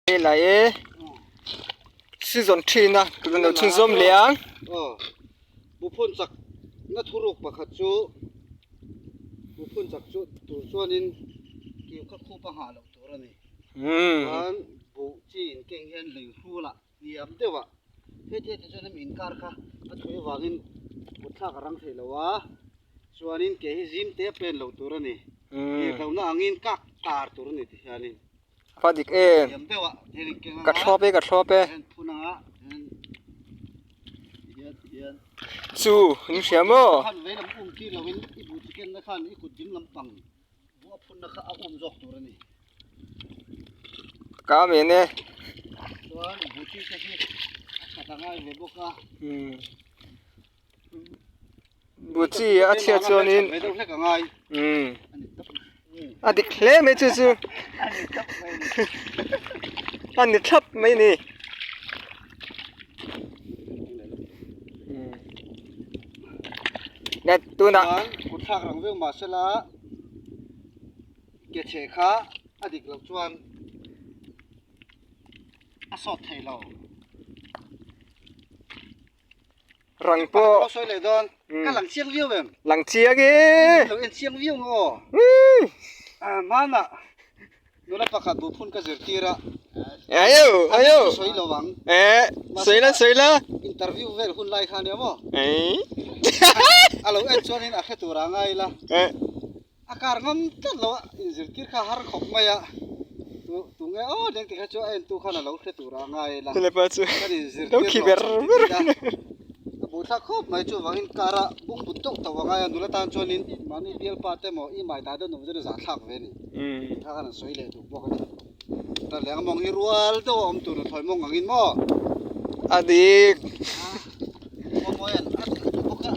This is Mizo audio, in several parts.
La e season thin a tun lo chhunzawm leh ang. Aw buphun chak na thuruk pakhat chu buphun chak chu tur chuanin kiu kha khup a nghah loh tur a ni. Chuan buh chi in keng hian lui hrulah hniam deuh a heti heti chuan hemi inkar kha a thui avangin kut thlak a rang thei lo a chuanin ke hi zim te a pen loh tur a ni. Tirhlohna angin kak tar tur a ni ti hianin. Pa dik em ka thlawp e ka thlawp e chu in hria maw ka men e Buchi a chhiat chuanin umm a dik hle mai chu chu a ni thlap mai a ni umm tunah kut thlak rang viau mahsela ke chhe kha a dik loh chuan a sawt thei lo. Rang pawh. Ka sawi leh dawn. Ka lang chiang viau em? Lang chiang e. Lo en chiang viau ang aw. Hmanah nula pakhat buhphun ka zirtir a. Ayo ayo. Ka sawi lo ang. Eh sawi la sawi la. Interview vel hun lai kha nia maw? A lo en chuanin a hre tur a ngai ila. A kar ngam tlat lo a, inzirtir kha har khawp mai a, tu tunge aw deng tih kha chu a entu khan a lo hre tur a ngai ila, kan inzirtir loh chhan tih tih a, a buaithlak khawp mai chuvangin kar a bung but deuh tauh a ngai a, nula tan chuanin mahni bialpa te maw i mai dah deuh nuam chuan a zahthlak ve a ni, tih kha khan an sawi leh duh bawk a ni. Ta leng mawng hi rual deuh a awm tur thawi mawng angin maw? A dik. Maw mawi an a dik duh bawk a.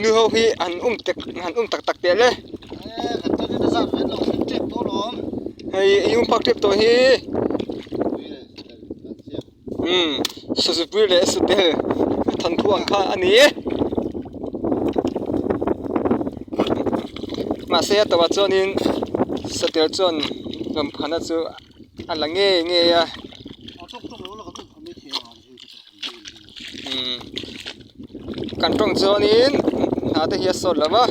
Nu ho hi an um tek an um tak tak teh le. Eh kan tan in a zat vel lo thleng tep tawh alawm. Hei i um phak tep tawh hi. Umm Sazupui leh Satel thanthu ang kha a ni e. Mahse a tawhah chuanin Satel chuan lawmphana chu a la ngei ngei a. Umm kan tawng chuanin hna te hi a sawt lo va.